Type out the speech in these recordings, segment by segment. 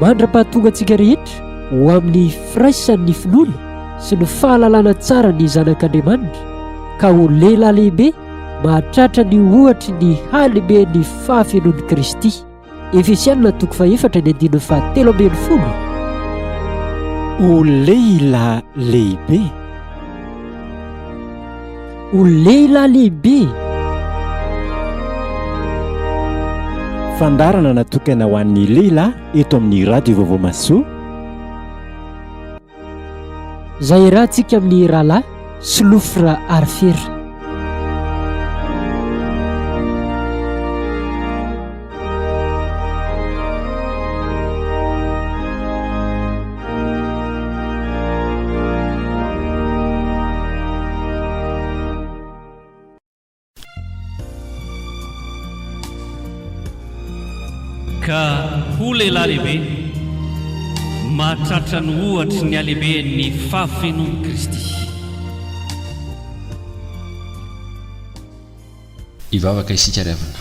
Mandra-pahatonga antsika rehetra ho amin'ny firaisan'ny finoana sy ny fahalalana tsara ny Zanak'Andriamanitra, ka ho lehilahy lehibe mahatratra ny ohatry ny halehiben'ny fahafenoan'i Kristy. Efesiana toko fahefatra ny andininy fahatelo 13. Ho lehilahy lehibe. Ho lehilahy lehibe. Fandaharana natokana ho an'ny lehilahy eto amin'ny Radio Vaovao Mahasoa. Izay iarahantsika amin'ny rahalahy Solofra Arifera. Ka ho lehilahy lehibe, mahatratra ny ohatry ny halehiben'ny fahafenoan'i Kristy. Hivavaka isika ry havana.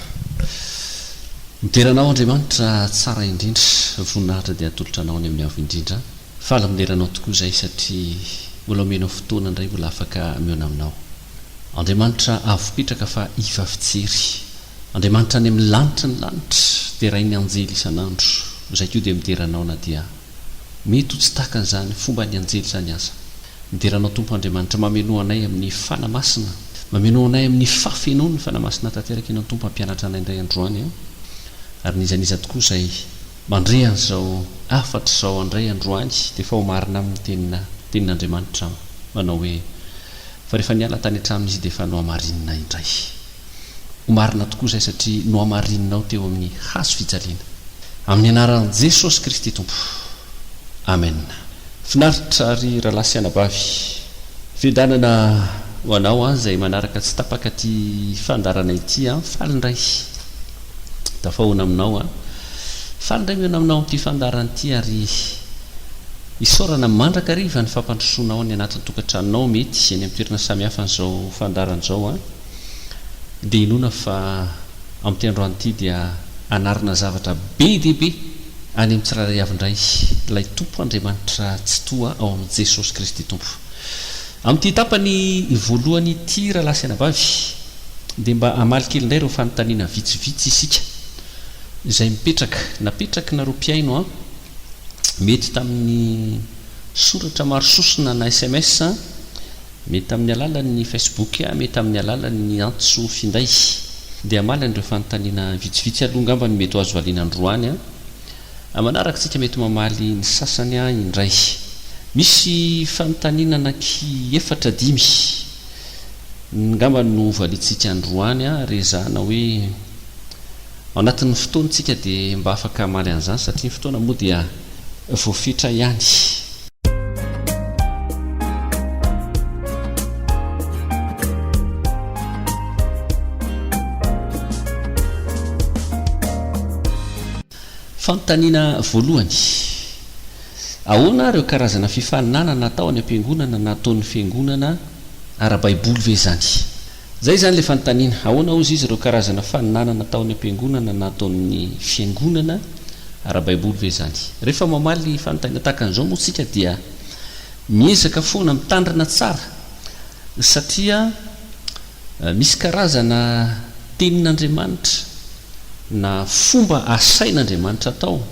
Midera Anao Andriamanitra tsara indrindra, voninahitra dia atolotra Anao any amin'ny avo indrindra. Faly midera Anao tokoa izahay satria mbola omenao fotoana indray mbola afaka mihaona Aminao. Andriamanitra avo petraka fa iva fijery. Andriamanitra any amin'ny lanitry ny lanitra, derain'ny anjely isan'andro. Izahay koa dia midera Anao na dia mety ho tsy takany izany fomban'ny anjely izany aza. Midera Anao Tompo Andriamanitra mamenoa anay amin'ny Fanahy Masina, mamenoa anay amin'ny fahafenoan'ny Fanahy Masina tanteraka Ianao Tompo hampianatra anay indray androany an, ary n'iza n'iza tokoa izay mandre an'izao hafatra izao andray androany dia efa ho marina aminy ny tenina tenin'Andriamanitra manao hoe fa rehefa niala tany an-tranony izy dia efa nohamarinina indray. Ho marina tokoa izay satria nohamarininao teo amin'ny hazo fijaliana. Amin'ny anaran'i Jesosy Kristy Tompo. Amen. Finaritra ry rahalahy sy anabavy. Fiadanana ho anao an izay manaraka tsy tapaka ity fandaharana ity an. Faly indray tafahoana aminao an. Faly indray mihaona aminao amin'ity fandaharana ity ary isaorana mandrakariva ny fampandrosoanao any anatin'ny tokantranonao mety any amin'ny toerana samihafa an'izao fandaharana izao an. Dia inoana fa amin'ity androany ity dia hanarina zavatra be dia be any amin'ny tsirairay avy indray ilay Tompo Andriamanitra Tsitoha ao amin'i Jesosy Kristy Tompo. Amin'ity tapany voalohany ity rahalahy sy anabavy dia mba hamaly kely indray ireo fanontaniana vitsivitsy isika izay mipetraka, napetraky nareo mpihaino an, mety tamin'ny soratra maro sosona na sms, Mety amin'ny alalan'ny Facebook, mety amin'ny alalan'ny antso finday. Dia hamaly an'ireo fanontaniana vitsivitsy aloha angamba no mety ho azo valiana androany an. Manaraka isika mety mamaly ny sasany indray. Misy fanontaniana anaky efatra dimy ngamba no hovaliantsika androany ary ezahana hoe ao anatin'ny fotoana isika dia mba afaka hamaly an'izany satria ny fotoana moa dia voafetra ihany. Fanontaniana voalohany, Ahoana ireo karazana fifaninanana atao any am-piangonana na ataon'ny fiangonana ara-baiboly ve izany? Izay izany ilay fanontaniana, ahoana hozy izy ireo karazana faninanana atao any am-piangonana na ataon'ny fiangonana ara-baiboly ve izany? Rehefa mamaly fanontaniana tahaka an'izao moa isika dia miezaka foana mitandrina tsara satria misy karazana tenin'Andriamanitra na fomba asain'Andriamanitra atao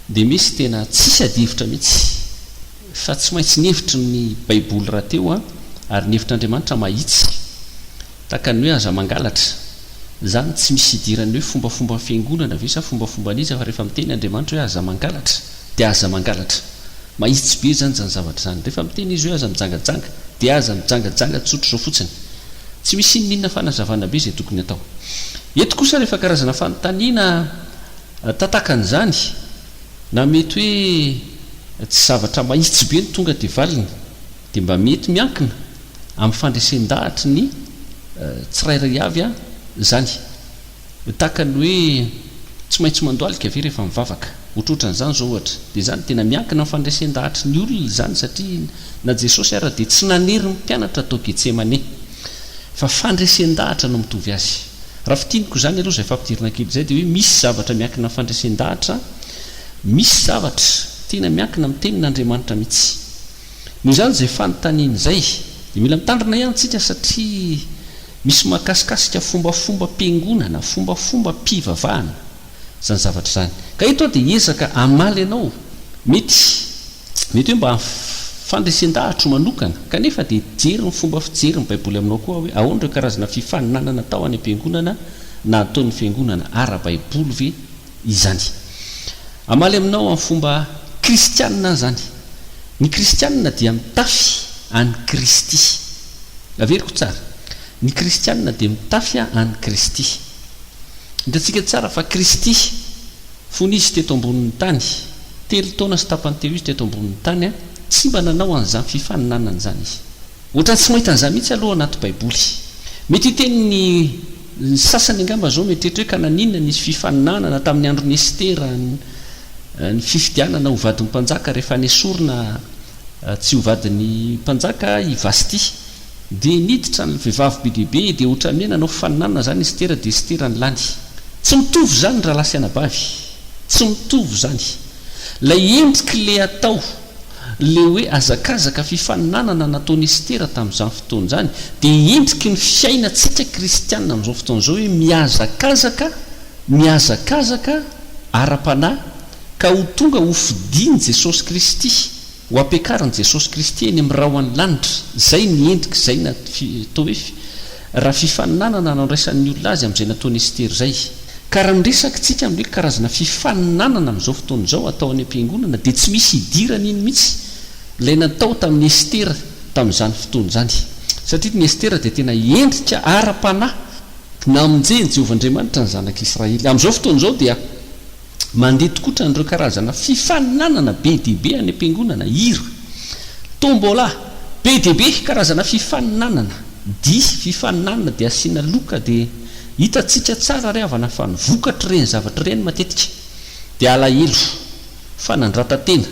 dia misy tena tsisy adihevitra mihitsy. Fa tsy maintsy ny hevitry ny baiboly rahateo an, ary ny hevitr'Andriamanitra mahitsy. Tahaka ny hoe aza mangalatra. Izany tsy misy idiran'ny hoe fombafomban'ny fiangonana ve sa fombafomban'iza fa rehefa miteny Andriamanitra hoe aza mangalatra dia aza mangalatra. Mahitsy be izany izany zavatra izany. Rehefa miteny Izy hoe aza mijangajanga dia aza mijangajanga tsotra izao fotsiny. Tsy misy n'inon'inona fanazavana be izay tokony atao. Eto kosa rehefa karazana fanontaniana tataka an'izany Na mety hoe tsy zavatra mahitsy be no tonga dia valiny, dia mba mety miankina amin'ny fandresen-dahatry ny tsirairay avy izany. Tahaka ny hoe tsy maintsy mandohalika ve rehefa mivavaka? Ohatrohatran'izany izao ohatra. Dia izany tena miankina amin'ny fandresen-dahatry ny olona izany satria na Jesosy ara dia tsy nanery ny mpianatra tao Getsemane. Fa fandresen-dahatra no mitovy azy. Raha fintiniko izany aloha izay fampidirana kely izay dia hoe misy zavatra miankina amin'ny fandresen-dahatra. Misy zavatra tena miankina amin'ny Tenin'Andriamanitra mihitsy. Noho izany izay fanontaniana izay dia mila mitandrina ihany tsika satria misy mahakasikasika fombafombam-piangonana, fombafombam-pivavahana izany zavatra izany. Ka eto aho dia hiezaka hamaly anao, mety mety hoe mba fandresen-dahatro manokana, kanefa dia hijery ny fomba fijerin'ny Baiboly aminao koa aho hoe ahoana ireo karazana fifaninanana atao any am-piangonana na ataon'ny fiangonana, ara-baiboly ve izany. Hamaly aminao amin'ny fomba kristianina aho izany. Ny kristianina dia mitafy an'i Kristy. Averiko tsara. Ny kristianina dia mitafy an'i Kristy. Hitantsika tsara fa Kristy, fony Izy teto ambonin'ny tany, telo taona sy tapany teo Izy teto ambonin'ny tany, tsy mba nanao an'izany fifaninanana izany Izy. Ohatran'ny tsy mahita an'izany mihitsy aloha anaty baiboly. Mety hiteny ny ny sasany angamba izao mieritreritra hoe ka naninona nisy fifaninanana tamin'ny andron'i Estera ny fifidianana ho vadin'ny mpanjaka rehefa nesorina tsy ho vadin'ny mpanjaka i Vasty. Dia niditra ny vehivavy be dia be dia ohatran'ny hoe nanao fifaninanana izany Estera dia Estera no lany. Tsy mitovy izany rahalahy sy anabavy. Tsy mitovy izany. Ilay endrik'ilay atao. Ilay hoe hazakazaka fifaninanana nataon'i Estera tamin'izany fotoana izany dia endriky ny fiainantsika kristiana amin'izao fotoana izao hoe mihazakazaka, mihazakazaka ara-panahy ka ho tonga ho fidin'i Jesosy Kristy, ho ampiakarin'i Jesosy Kristy eny amin'ny rahon'ny lanitra. Izay ny endrik'izay atao hoe raha fifaninanana no andraisan'ny olona azy amin'izay nataon'i Estera izay. Ka raha miresaka tsika amin'ny hoe karazana fifaninanana amin'izao fotoana izao atao any am-piangonana dia tsy misy idirany iny mihitsy ilay natao tamin'i Estera tamin'izany fotoana izany. Satria ny Estera dia tena endrika ara-panahy namonjen'i Jehovah Andriamanitra ny zanak'Israely. Amin'izao fotoana izao dia Mandeha tokotra an'ireo karazana fifaninanana be dia be any am-piangonana, hira, tombola, be dia be karazana fifaninanana, dihy, fifaninanana dia asiana loka dia hitantsika tsara ry havana fa ny vokatr'ireny zavatra ireny matetika dia alahelo, fanandratan-tena,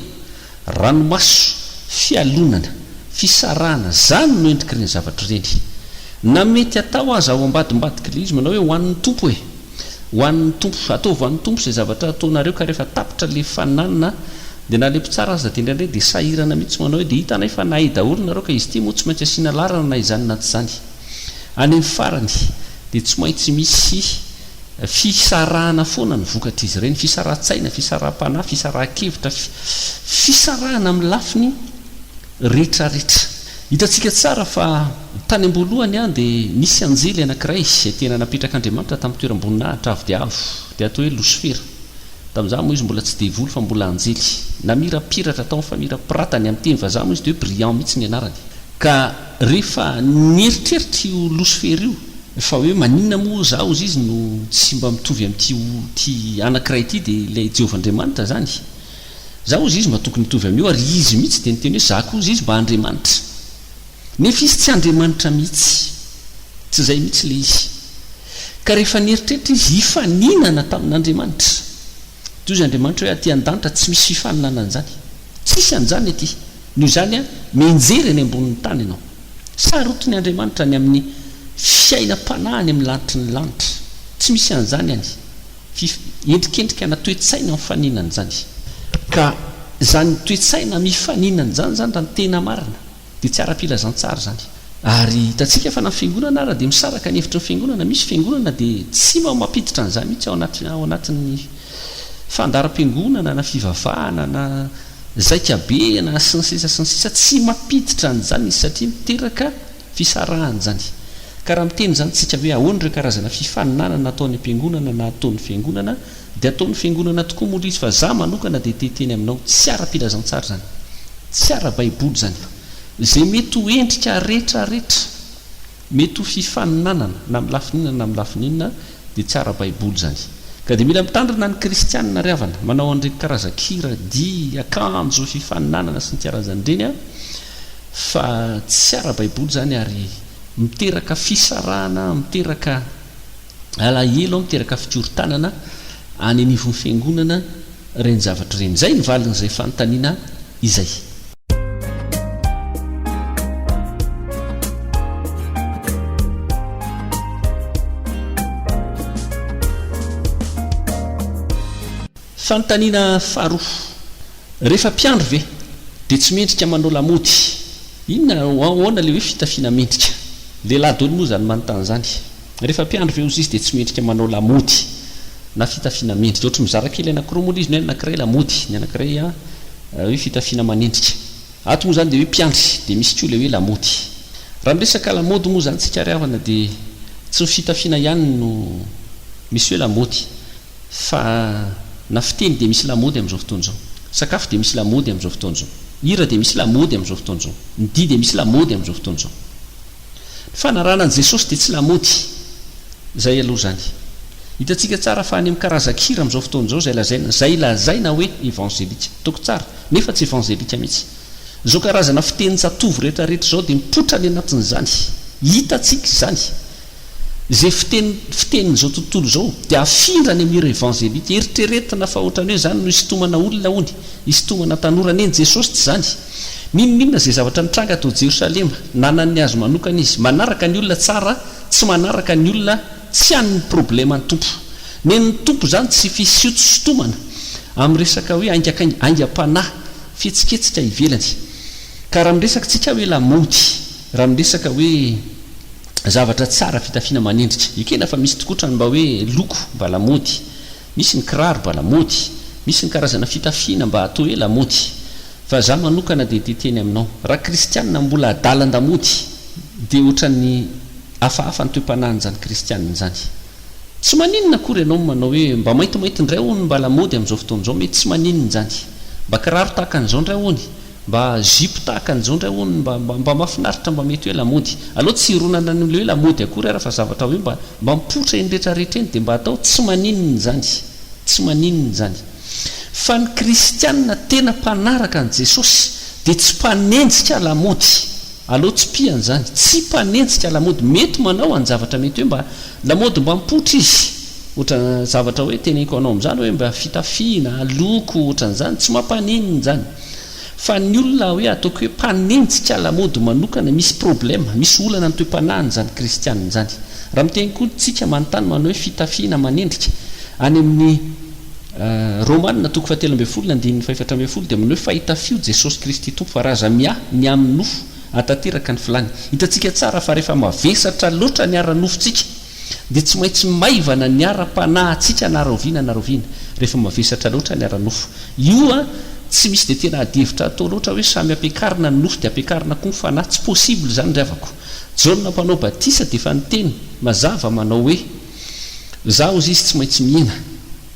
ranomaso, fialonana, fisarahana, zany no endrik'ireny zavatra ireny. Na mety atao aza ao ambadimbadik'ilay izy manao hoe ho an'ny Tompo e! Ho an'ny Tompo. Ataovy ho an'ny Tompo izay zavatra ataonareo ka rehefa tapitra ilay fananina dia na ilay mpitsara aza dia indraindray dia sahirana mihitsy manao hoe dia hitanay fa nahay daholo nareo ka izy ity moa tsy maintsy asiana laharana na izany na tsy izany. Any amin'ny farany dia tsy maintsy misy fisarahana foana ny vokatr'izy ireny, fisarahan-tsaina, fisaraham-panahy, fisarahan-kevitra, fisarahana amin'ny lafiny retraretra. Hitantsika tsara fa tany am-boalohany dia nisy anjely anankiray izay tena napetrak'Andriamanitra tamin'ny toeram-boninahitra avo dia avo, dia atao hoe Losifera. Tamin'izany moa izy mbola tsy devoly fa mbola anjely. Namirapiratra tao amin'ny famirapiratany, amin'ny teny vazaha moa izy dia hoe brillant mihitsy ny anarany. Ka rehefa nieritreritra io Losifera io fa hoe maninona moa izaho hozy izy no tsy mba mitovy amin'ity ity anankiray ity dia ilay Jehovah Andriamanitra izany. Za hozy izy mba tokony hitovy amin'io ary izy mihitsy dia niteny hoe za koa hozy izy mba Andriamanitra. Nefa izy tsy Andriamanitra mihitsy. Tsy izay mihitsy ilay izy. Ka rehefa nieritreritra izy hifaninana tamin'Andriamanitra. Dia hozy Andriamanitra hoe aty an-danitra tsy misy fifaninanana an'izany. Tsisy an'izany aty. Noho izany an, mianjera eny ambonin'ny tany ianao. Sarotiny Andriamanitra ny amin'ny fiainam-panahy any amin'ny lanitry ny lanitra. Tsy misy an'izany any. Fif, endrikendrika na toe-tsaina mifaninana izany. Ka izany toe-tsaina mifaninana izany izany raha ny tena marina dia tsy ara-pilazantsara izany. Ary hitantsika fa na ny fiangonana ara dia misaraka ny hevitry ny fiangonana, misy fiangonana dia tsy mba mampiditra an'izany mihitsy ao anaty ao anatin'ny fandaharam-piangonana na fivavahana na zaikabe na sy ny sisa sy ny sisa, tsy mampiditra an'izany izy satria miteraka Fisarahana izany. Ka raha miteny izany tsika hoe ahoana ireo karazana fifaninanana atao any am-piangonana na ataon'ny fiangonana dia ataon'ny fiangonana tokoa moa ilay izy fa za manokana dia te hiteny aminao tsy ara-pilazantsara izany. Tsy ara-baiboly izany. Izay mety ho endrika retraretra mety ho fifaninanana na amin'ny lafiny inona na amin'ny lafiny inona dia tsy ara-baiboly izany. Ka dia mila mitandrina ny kristianina ry havana manao an'ireny karazan-kira, dihy, akanjo, fifaninanana sy ny karazany ireny an. Fa tsy ara-baiboly izany ary miteraka fisarahana, miteraka alahelo, miteraka fikorontanana any anivon'ny fiangonana ireny zavatra ireny. Izay ny valin'izay fanontaniana izay. Fanontaniana faharoa, rehefa mpiandry ve dia tsy mendrika manao lamaody? Inona, ahoana ilay hoe fitafiana mendrika? Lehilahy daholo moa izany manontany izany. Rehefa mpiandry ve ozy izy dia tsy mendrika manao lamaody na fitafiana mendrika? Ohatry mizara kely anankiroa moa ilay izy, ny hoe anankiray lamaody, ny anankiray hoe fitafiana manendrika. Ato moa izany dia hoe mpiandry, dia misy koa ilay hoe lamaody. Raha miresaka lamaody moa izany tsika ry havana dia tsy ny fitafiana ihany no misy hoe lamaody fa na fiteny dia misy lamaody amin'izao fotoana izao, sakafo dia misy lamaody amin'izao fotoana izao, hira dia misy lamaody amin'izao fotoana izao, ny dihy dia misy lamaody amin'izao fotoana izao. Ny fanarahana an'i Jesosy dia tsy lamaody. Izay aloha izany. Hitantsika tsara fa any amin'ny karazan-kira amin'izao fotoana izao izay lazaina, izay lazaina hoe evanzelika. Ataoko tsara, nefa tsy evanzelika mihitsy. Izao karazana fitenin-tsatovo rehetra rehetra izao dia mipoitra any anatin'izany. Hitantsika izany. Izay fiteny, fitenin'izao tontolo izao dia afindra any amin'ny hira evanzelika. Eritreretina fa ohatran'ny hoe izany no hisintomana olona hono, hisintomana tanora. Nen'i Jesosy tsy izany. N'inon'inona izay zavatra nitranga tao Jerosalema, nanana ny azy manokana izy. Manaraka ny olona tsara, tsy manaraka ny olona tsy an'ny problema ny Tompo. Nen'ny Tompo izany tsy fisiotosintomana amin'ny resaka hoe aingakainga, aingam-panahy, fihetsiketsika ivelany. Ka raha miresaka tsika hoe lamaody, raha miresaka hoe zavatra tsara fitafiana manendrika, ekena fa misy tokoa trano mba hoe loko mba lamaody, misy ny kiraro mba lamaody, misy ny karazana fitafiana mba atao hoe lamaody. Fa za manokana dia te teny aminao, raha kristianina mbola adalan-damody dia ohatran'ny hafahafa ny toe-panahin'izany kristianina izany. Tsy maninona akory ianao manao hoe mba maintimainty indray hono mba lamaody amin'izao fotoana izao, mety tsy maninona izany. Mba kiraro tahaka an'izao indray hono, mba zipo tahaka an'izao indray hono, mba mba mba mahafinaritra mba mety hoe lamaody. Aleo tsy hironana any amin'ilay hoe lamaody akory ara fa zavatra hoe mba mba mipoitra eny rehetrarehetra eny dia mba atao tsy maninona izany. Tsy maninona izany. Fa ny kristianina tena mpanaraka an'i Jesosy dia tsy mpanenjika lamaody. Aleo tsipihana izany. Tsy mpanenjika lamaody. Mety manao an-javatra mety hoe mba lamaody mba mipoitra izy. Ohatra zavatra hoe teneniko anao amin'izany hoe mba fitafiana, loko, ohatran'izany. Tsy mampaninona izany. Fa ny olona hoe ataoko hoe mpanenjika lamaody manokana, misy problème, misy olana ny toe-panahiny izany kristianina izany. Raha miteny koa tsika manontany manao hoe fitafiana manendrika, any amin'ny Romana toko fahatelo ambin'ny folo ny andininy fahefatra ambin'ny folo dia manao hoe fa itafio Jesosy Kristy Tompo fa raha aza miahy ny amin'ny nofo hahatanteraka ny filàny. Hitantsika tsara fa rehefa mavesatra loatra ny ara-nofontsika dia tsy maintsy maivana ny ara-panahintsika na rahoviana na rahoviana rehefa mavesatra loatra ny ara-nofo. Io an, tsy misy dia tena adihevitra atao loatra hoe samy ampiakarina ny nofo dia ampiakarina koa ny fanahy, tsy possible izany ry havako. Jaona mpanao batisa dia efa niteny mazava manao hoe, Izaho hozy izy tsy maintsy mihena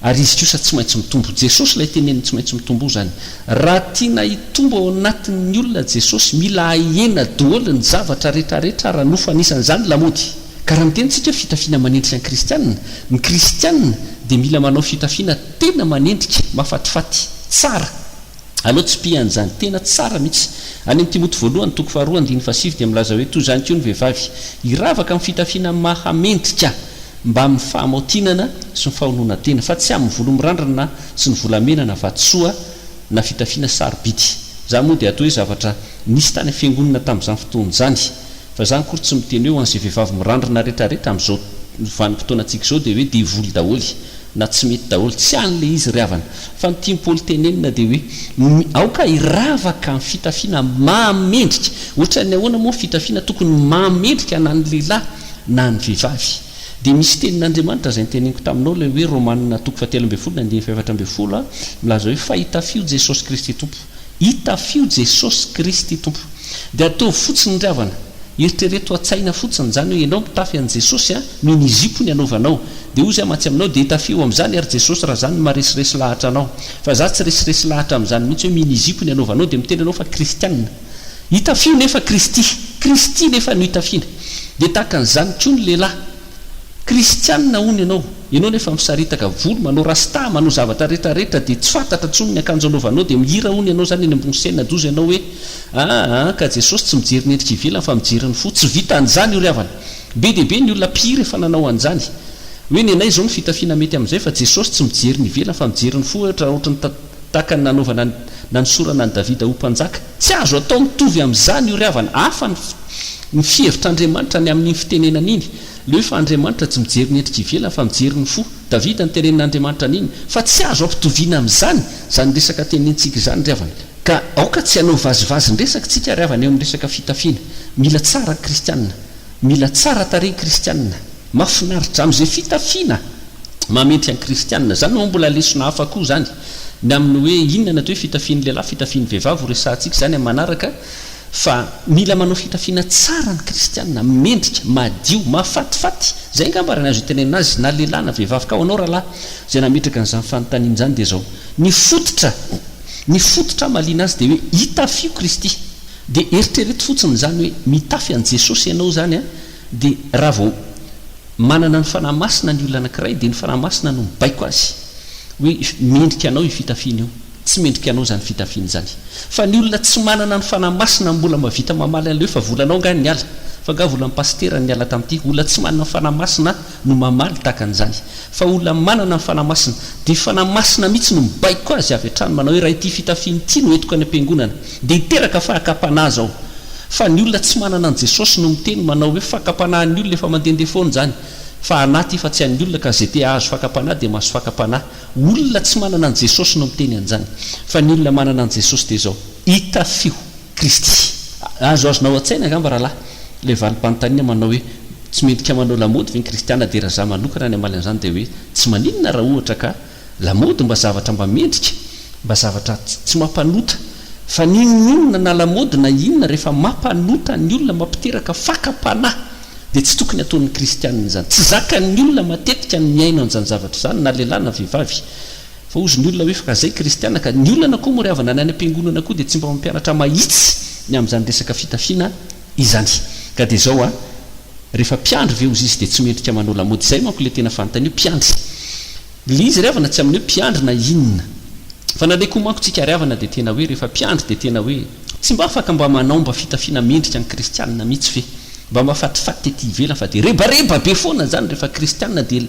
ary izy kosa tsy maintsy mitombo. Jesosy ilay teneniny tsy maintsy mitombo izany. Raha tiana hitombo ao anatin'ny olona Jesosy, mila ahena doholy ny zavatra retraretra ara-nofo anisan'izany lamaody. Ka raha miteny tsika fitafiana manendrika ny kristianina, ny kristianina dia mila manao fitafiana tena manendrika, mahafatifaty, tsara. Aleo tsipihana izany. Tena tsara mihitsy. Any amin'ny Timoty voalohany toko faharoa andininy fahasivy dia milaza hoe toy izany koa ny vehivavy, hiravaka amin'ny fitafiana mahamendrika mbamin'ny fahamaotinana sy ny fahononan-tena, fa tsy amin'ny volo mirandrana sy ny volamena na vatosoa na fitafiana sarobidy. Izany moa dia atao hoe zavatra nisy tany am-fiangonana tamin'izany fotoana izany. Fa izany akory tsy miteny hoe ho an'izay vehivavy mirandrana rehetrarehetra amin'izao vanim-potoanantsika izao dia hoe devoly daholo. na tsy mety daholo, tsy any le izy ry havana, fa ny tian'i Paoly tenenina dia hoe aoka hiravaka amin'ny fitafiana mahamendrika, ohatran'ny ahoana moa ny fitafiana tokony mahamendrika na ny lehilahy na ny vehivavy? Dia misy tenin'Andriamanitra izay noteneniko taminao ilay hoe Romana toko fahatelo ambin'ny folo ny andininy fahefatra ambin'ny folo a, milaza hoe fa itafio Jesosy Kristy Tompo, itafio Jesosy Kristy Tompo. Dia ataovy fotsiny ry havana, Eritrereto an-tsaina fotsiny izany hoe ianao mitafy an'i Jesosy an, mini zipo ny anaovanao. Dia hozy aho mantsy aminao, dia tafio amin'izany ary Jesosy raha izany no maharesiresy lahatra anao. Fa za tsy resiresy lahatra amin'izany mihitsy hoe mini zipo ny anaovanao dia miteny ianao fa kristianina. Itafio nefa Kristy. Kristy nefa no itafiana. Dia tahaka an'izany koa ny lehilahy. Kristianina hono ianao, ianao nefa misaritaka volo, manao rasta, manao zavatra rehetra rehetra dia tsy fantatra intsony ny akanjo anaovanao dia mihira hono ianao izany eny ambony scène doza ianao hoe aa ka Jesosy tsy mijery ny endrika ivelany fa mijery ny fo, tsy vitan'izany io ry havana. Be dia be ny olona mpihira efa nanao an'izany. Hoe nenay izao ny fitafiana mety amin'izay fa Jesosy tsy mijery ny ivelany fa mijery ny fo ohatra ohatry ny tahaka ny nanaovana ny. nanosorana an'i Davida ho mpanjaka. Tsy azo atao mitovy amin'izany io ry havana. Hafa ny ny fihevitr'Andriamanitra ny amin'iny fitenenana iny. Ilay hoe fa Andriamanitra tsy mijery ny endrika ivelany fa mijery ny fo. Davida no tenenin'Andriamanitra an'iny. Fa tsy azo ampitoviana amin'izany izany resaka tenenintsika izany ry havana. Ka aoka tsy hanao vazivazin-dresaka tsika ry havana eo amin'ny resaka fitafiana. Mila tsara ny kristiana. Mila tsara tarehy ny kristiana. Mahafinaritra amin'izay fitafiana mahamendrika ny kristiana. Izany moa mbola lesona hafa koa izany. Ny amin'ny hoe inona ny atao hoe fitafian'ny lehilahy, fitafian'ny vehivavy ho resahantsika izany amin'ny manaraka. Fa mila manao fitafiana tsara ny kristiana, mendrika, madio, mahafatifaty. Izay angamba raha ny azo itenenana azy, na lehilahy na vehivavy. Ka ho anao rahalahy izay nametraka an'izany fanontaniana izany dia izao, ny fototra, ny fototra hamaliana azy dia hoe itafio Kristy. Dia eritrereto fotsiny izany hoe mitafy an'i Jesosy ianao izany an, dia raha vao manana ny Fanahy Masina ny olona anankiray dia ny Fanahy Masina no mibaiko azy hoe mendrika anao io fitafiana io. Tsy mendrika anao izany fitafiana izany. Fa ny olona tsy manana ny Fanahy Masina mbola mahavita mamaly an'ilay hoe fa volanao angaha ny niala? Fa angaha volan'ny pasitera ny niala tamin'ity? Olona tsy manana ny Fanahy Masina no mamaly tahaka an'izany. Fa olona manana ny Fanahy Masina, dia Fanahy Masina mihitsy no mibaiko azy avy hatrany manao hoe raha ity fitafiana ity no entiko any am-piangonana dia hiteraka fahakam-panahy izao. Fa ny olona tsy manana an'i Jesosy no miteny manao hoe fakam-panahin'ny olona efa mandehandeha foana izany fa anaty fa tsy an'ny olona ka izay te hahazo fakam-panahy dia mahazo fakam-panahy. Olona tsy manana an'i Jesosy no miteny an'izany. Fa ny olona manana an'i Jesosy dia izao, Itafio Kristy. Azoazonao an-tsaina angamba rahalahy ilay valim-panontaniana manao hoe, Tsy mendrika manao lamaody ve ny kristiana? Dia raha izaho manokana ny hamaly an'izany dia hoe, tsy maninona raha ohatra ka lamaody mba zavatra mba mendrika, mba zavatra tsy mampanota. Fa n'inon'inona na lamaody na inona rehefa mampanota ny olona, mampiteraka fakam-panahy dia tsy tokony ataon'ny kristianina izany. Tsy zakan'ny olona matetika ny mihaino an'izany zavatra izany na lehilahy na vehivavy. Fa hozy ny olona hoe fa zay kristiana ka. Ny olana koa moa ry havana ny any am-piangonana koa dia tsy mba mampianatra mahitsy ny amin'izany resaka fitafiana izany. Ka dia izao an, rehefa mpiandry ve hozy izy dia tsy mendrika manao lamaody. Izay manko ilay tena fanontania hoe mpiandry. Le izy ry havana tsy amin'ny hoe mpiandry na inona. Fa na le koa manko tsika ry havana dia tena hoe rehefa mpiandry dia tena hoe tsy mba afaka mba manao mba fitafiana mendrika ny kristianina mihitsy ve? Mba mahafatifaty tety ivelany fa dia rebareba be foana zany rehefa kristianina dia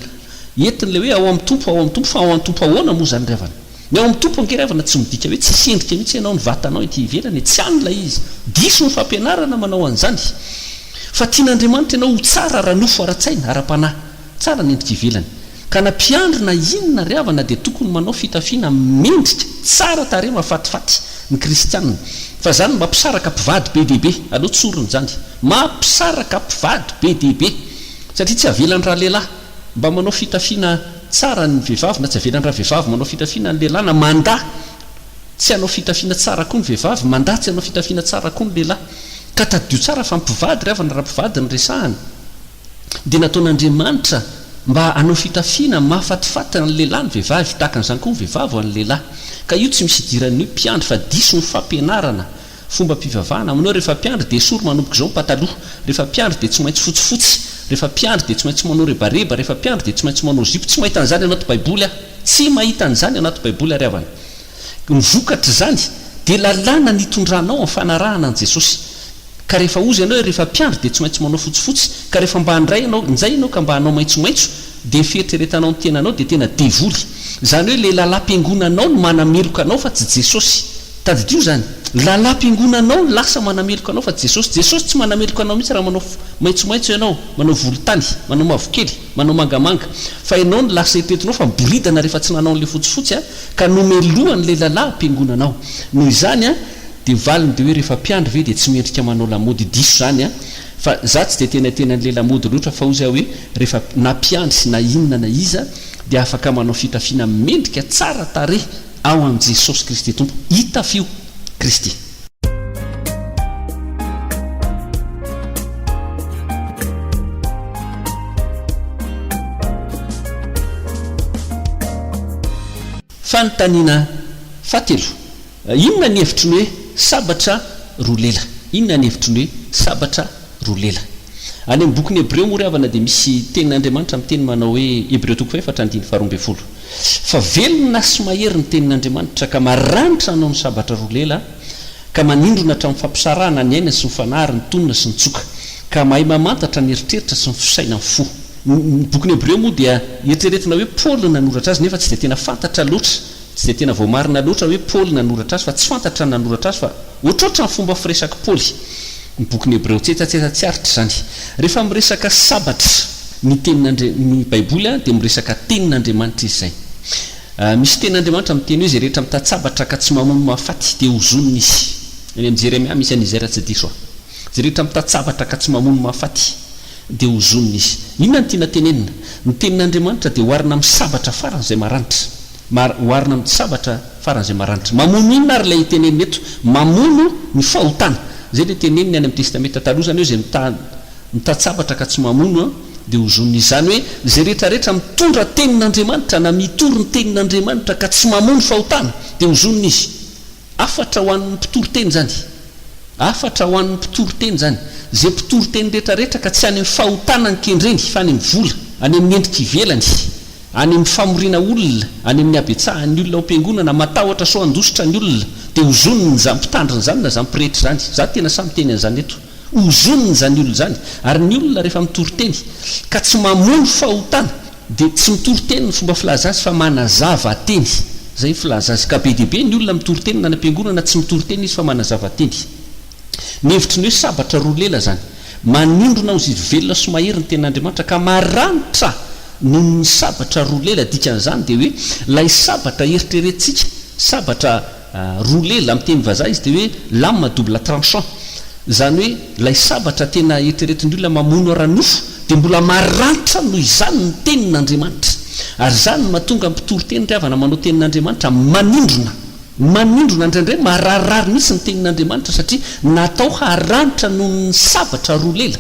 entiny le hoe ao amin'ny Tompo ao amin'ny Tompo fa ao amin'ny Tompo ahoana moa zany ry havana? Ny ao amin'ny Tompo ange ry havana tsy midika hoe tsisy endrika mihitsy ianao ny vatanao ety ivelany e, tsy any ilay izy. Diso ny fampianarana manao an'izany. Fa tian'Andriamanitra ianao ho tsara ara-nofo ara-tsaina ara-panahy. Tsara ny endrika ivelany. Ka na mpiandry na inona ry havana dia tokony manao fitafiana mendrika, tsara tarehy mahafatifaty ny kristianina. Fa zany mampisaraka mpivady be dia be. Aleo tsorina izany. Mampisaraka mpivady be dia be. Satria tsy avelan'ny ralehilahy mba manao fitafiana tsara ny vehivavy na tsy avelan'ny ravehivavy manao fitafiana ny lehilahy na mandà tsy hanao fitafiana tsara koa ny vehivavy, mandà tsy hanao fitafiana tsara koa ny lehilahy. Ka tadidio tsara fa mpivady ry havana raha mpivady no resahana. dia nataon'Andriamanitra mba hanao fitafiana mahafatifaty ny lehilahy ny vehivavy, tahaka an'izany koa ny vehivavy ho an'ny lehilahy. Ka io tsy misy idiran'ny hoe mpiandry fa diso ny fampianarana, fombam-pivavahana. Aminao rehefa mpiandry dia esory manomboka izao ny pataloha, rehefa mpiandry dia tsy maintsy fotsifotsy, rehefa mpiandry dia tsy maintsy manao rebareba, rehefa mpiandry dia tsy maintsy manao zipo. Tsy mahita an'izany anaty baiboly aho. Tsy mahita an'izany anaty baiboly aho ry havana. Ny vokatr'izany dia lalàna nitondranao amin'ny fanarahana an'i Jesosy. Ka rehefa hozy ianao hoe rehefa mpiandry dia tsy maintsy manao fotsifotsy, ka rehefa mba handray ianao, njay ianao ka mba hanao maitsomaitso, dia ny fieritreretanao ny tenanao dia tena devoly. Izany hoe le lalam-piangonanao no manameloka anao fa tsy Jesosy. Tadidio izany. Lalam-piangonanao no lasa manameloka anao fa tsy Jesosy. Jesosy tsy manameloka anao mihitsy raha manao maitsomaitso ianao, manao volontany, manao mavokely, manao mangamanga. Fa ianao no lasa eritreretinao fa miboridana rehefa tsy nanao an'ilay fotsifotsy a, ka nomelohan'ilay lalam-piangonanao. Noho izany a, Dia valiny dia hoe rehefa mpiandry ve dia tsy mendrika manao lamaody diso zany an! Fa za tsy dia tena tena an'le lamaody loatra fa hozy aho hoe rehefa na mpiandry na inona na iza dia afaka manao fitafiana mendrika tsara tarehy ao amin'i Jesosy Kristy Tompo itafio Kristy. Fanontaniana fahatelo. Inona ny hevitry ny hoe sabatra roa lela? Inona ny hevitry ny hoe sabatra roa lela? Any amin'ny bokin'ny Hebreo moa ry havana dia misy tenin'Andriamanitra miteny manao hoe, Hebreo toko fahefatra andininy faharoambinifolo, Fa velona sy mahery ny tenin'Andriamanitra ka maranitra hanao ny sabatra roa lela, ka manindrona hatramin'ny fampisarahana ny aina sy ny fanahy ary ny tonona sy ny tsoka, ka mahay mamantatra ny eritreritra sy ny fisainan'ny fo. Ny bokin'ny Hebreo moa dia eritreretina hoe Paoly no nanoratra azy nefa tsy dia tena fantatra loatra. Tsy dia tena voamarina loatra hoe Paoly nanoratra azy fa tsy fantatra ny nanoratra azy fa ohatrohatran'ny fomba firesak'i Paoly ny bokin'ny Hebreo. Tsetsatsetsa tsy aritra izany. Rehefa miresaka sabatra ny tenin'Andri-, ny Baiboly dia miresaka tenin'Andriamanitra izy izay. Misy tenin'Andriamanitra miteny hoe izay rehetra mitan-tsabatra ka tsy mamono mahafaty dia hozonina izy. Any amin'ny Jeremia misy an'izay raha tsy diso aho. Izay rehetra mitan-tsabatra ka tsy mamono mahafaty dia hozonina izy. Inona no tiana tenenina? Ny tenin'Andriamanitra dia oharina amin'ny sabatra faran'izay maranitra. Mar, oharina amin'ny sabatra faran'izay maranitra. Mamono inona ary ilay tenenina eto? Mamono ny fahotana. Izay ilay teneniny any amin'ny Testamenta Taloha izany hoe izay mita, mitan-tsabatra ka tsy mamono dia hozonina izy. Izany hoe izay rehetra rehetra mitondra tenin'Andriamanitra na mitory ny tenin'Andriamanitra ka tsy mamono fahotana dia hozonina izy. Hafatra ho an'ny mpitory teny izany. Hafatra ho an'ny mpitory teny izany. Izay mpitory teny rehetra rehetra ka tsy any amin'ny fahotana ny kendreny fa any amin'ny vola, any amin'ny endrika ivelany, any amin'ny famoriana olona, any amin'ny habetsahan'ny olona ao am-piangonana, matahotra sao handositra ny olona, dia hozoniny izany mpitandrina izany na izany pretra izany. Izaho tena sahy miteny an'izany eto. Hozoniny izany olona izany. Ary ny olona rehefa mitory teny ka tsy mamono fahotana dia tsy mitory teny ny fomba filaza azy fa manazava teny. Izay ny filaza azy. Ka be dia be ny olona mitory teny na any am-piangonana tsy mitory teny izy fa manazava teny. Ny hevitry ny hoe sabatra roa lela izany. Manindrona ho ziry velona sy mahery ny tenin'Andriamanitra ka maranitra noho ny sabatra roa lela. Dikan'izany dia hoe ilay sabatra eritreretintsika, sabatra roa lela, amin'ny teny vazaha izy dia hoe lame à double tranchant. Izany hoe ilay sabatra tena eritreretin'ny olona mamono ara-nofo dia mbola maranitra noho izany ny tenin'Andriamanitra. Ary izany no mahatonga ny mpitory teny ry havana manao tenin'Andriamanitra manindrona. Manindrona indraindray mararirary mihitsy ny tenin'Andriamanitra satria natao haranitra noho ny sabatra roa lela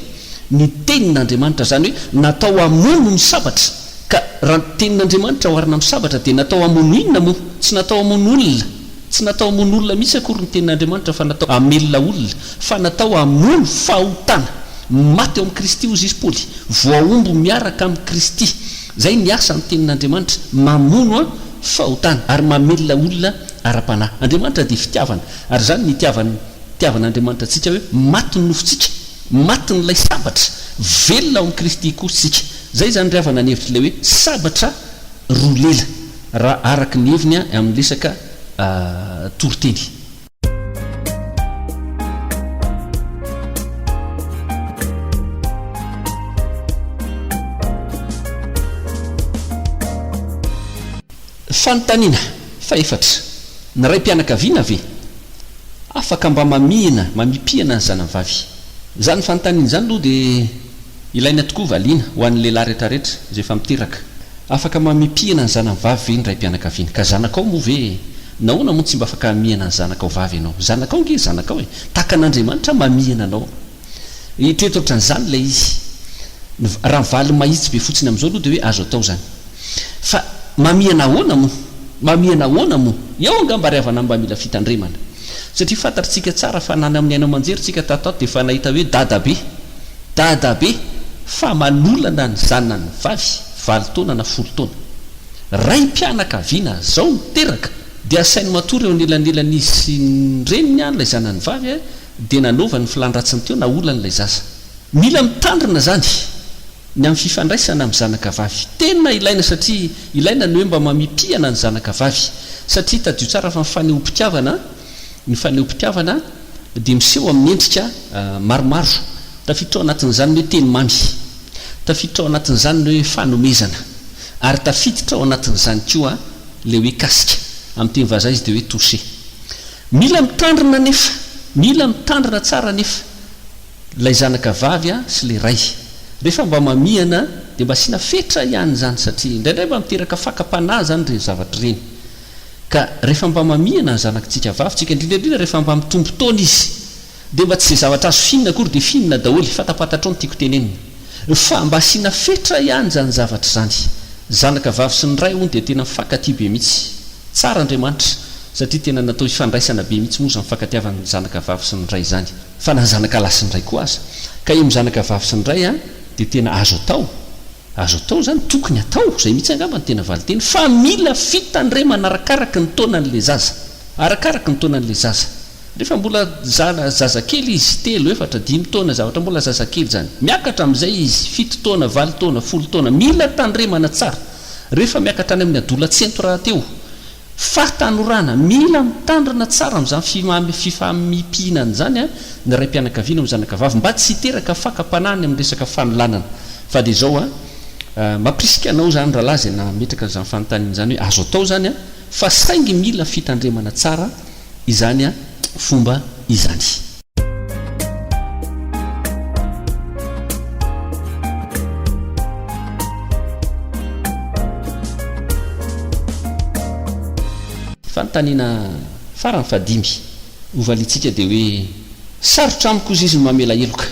ny tenin'Andriamanitra. Izany hoe natao hamono ny sabatra. Ka raha ny tenin'Andriamanitra oharina amin'ny sabatra dia natao hamono inona moa? Tsy natao hamono olona. Tsy natao hamono olona mihitsy akory ny tenin'Andriamanitra fa natao hamelona olona. Fa natao hamono fahotana. Maty ao amin'i Kristy hozy izy Paoly. Voahombo miaraka amin'i Kristy. Izay ny asan'ny tenin'Andriamanitra. Mamono an. Fahotana, ary mamelona olona ara-panahy. Andriamanitra dia fitiavana, ary izany ny itiavan itiavan'Andriamanitra antsika hoe maty ny nofontsika, matin'ilay sabatra, velona ao amin'i Kristy koa isika. Izay izany ry havana ny hevitr'ilay hoe sabatra roa lela, raha araka ny heviny amin'ny resaka toriteny. Fanontaniana fahefatra, Ny raim-pianakaviana ve afaka mba mamihina, mamipihana ny zanany vavy? Izany fanontaniana izany aloha dia ilaina tokoa valiana ho an'ny lehilahy rehetrarehetra izay efa miteraka. Afaka mamipihana ny zanany vavy ve ny raim-pianakaviana? Ka zanakao moa ve e? Nahoana moa tsy mba afaka hamihana ny zanakao vavy ianao? Zanakao ange zanakao e! Tahaka an'Andriamanitra mamihana anao. Eritrereto ohatran'izany ilay izy. Ny, raha ny valiny mahitsy be fotsiny amin'izao aloha dia hoe azo atao izany. Fa mamihana ahoana moa? Mamihana ahoana moa? Eo angamba ry havana mba mila fitandremana. Satria fantatr'tsika tsara fa na any amin'ny haino aman-jery tsika tato ato dia efa nahita hoe dadabe. Dadabe fa manolana ny zanany vavy valo taona na folo taona. Raim-pianakaviana zao niteraka dia asainy matory eo anelanelan'izy sy ny reniny an ilay zanany vavy dia nanaovany ny filan-dratsiny teo naolany ilay zaza. Mila mitandrina zany ny amin'ny fifandraisana amin'ny zanaka vavy. Tena ilaina satria ilaina ny hoe mba mamipihana ny zanaka vavy satria tadidio tsara fa ny fanehoam-pitiavana ny fanehoam-pitiavana dia miseho amin'ny endrika maromaro. Tafiditra ao anatin'izany ny hoe teny mamy. Tafiditra ao anatin'izany ny hoe fanomezana. Ary tafiditra ao anatin'izany koa ilay hoe kasika. Amin'ny teny vazaha izy dia hoe toucher. Mila mitandrina anefa, mila mitandrina tsara anefa ilay zanaka vavy sy ilay ray. Rehefa mba mamihana dia mba asiana fetra ihany izany satria indraindray mba miteraka fakam-panahy izany ireny zavatra ireny. Ka rehefa mba mamihana ny zanakitsika vavy tsika, indrindra indrindra rehefa mba mitombo taona izy, dia mba tsy izay zavatra azo fihinina akory dia fihinina daholo, fantapantatrao ny tiako tenenina. Fa mba asiana fetra ihany izany zavatra izany. Zanaka vavy sy ny ray hono dia tena mifankatia be mihitsy. Tsara Andriamanitra satria tena natao hifandraisana be mihitsy moa izany fifankatiavan'ny zanaka vavy sy ny ray izany. Fa na ny zanaka lahy sy ny ray koa aza. Ka eo amin'ny zanaka vavy sy ny ray dia tena azo atao. Azo atao izany, tokony atao, izay mihitsy angamba no tena valinteny, fa mila fitandremana arakaraky ny taonan'ilay zaza, arakaraky ny taonan'ilay zaza. Rehefa mbola zana, zazakely izy, telo, efatra, dimy taona, zavatra mbola zazakely izany. Miakatra amin'izay izy, fito taona, valo taona, folo taona, mila tandremana tsara. Rehefa miakatra any amin'ny adolatsento rahateo. Fahatanorana, mila mitandrina tsara amin'izany fifampihinana izany ny raim-pianakaviana amin'ny zanakavavy mba tsy hiteraka fakam-panahy any amin'ny resaka fanolanana. Fa dia izao an, mampirisika anao izany rahalahy izay nametraka an'izany fanontaniana izany hoe azo atao izany an, fa saingy mila fitandremana tsara izany fomba izany. Fanontaniana farany fahadimy hovaliantsika dia hoe, Sarotra amiko hozy izy ny mamela heloka,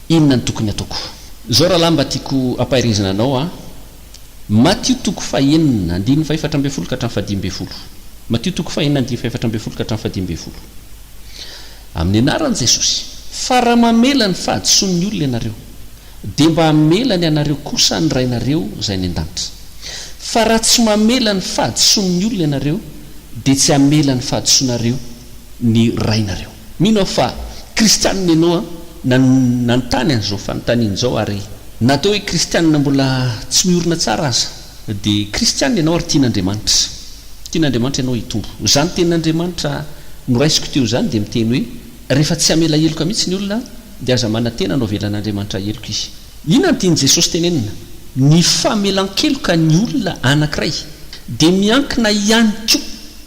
inona no tokony hataoko? Izao rahalahy mba tiako hampaherezana anao an, Matio toko fahenina andininy fahefatra ambin'ny folo ka hatramin'ny fahadimy ambin'ny folo. Matio toko fahenina andininy fahefatra ambin'ny folo ka hatramin'ny fahadimy ambin'ny folo. Amin'ny anaran'i Jesosy, fa raha mamela ny fahadisoan'ny olona ianareo, dia mba hamela ny anareo kosa ny Rainareo izay any an-danitra. Fa raha tsy mamela ny fahadisoan'ny olona ianareo, dia tsy hamela ny fahadisoanareo ny Rainareo. Mino aho fa kristianina ianao nanontany an'izao fanontaniana izao ary na atao hoe kristianina mbola tsy miorina tsara aza dia kristianina ianao ary tian'Andriamanitra. Tian'Andriamanitra ianao hitombo. Izany tenin'Andriamanitra noraisiko teo izany dia miteny hoe rehefa tsy hamela heloka mihitsy ny olona dia aza manantena no avelan'Andriamanitra heloka izy. Inona no tian'i Jesosy tenenina? Ny famelan-keloka ny olona anankiray dia miankina ihany koa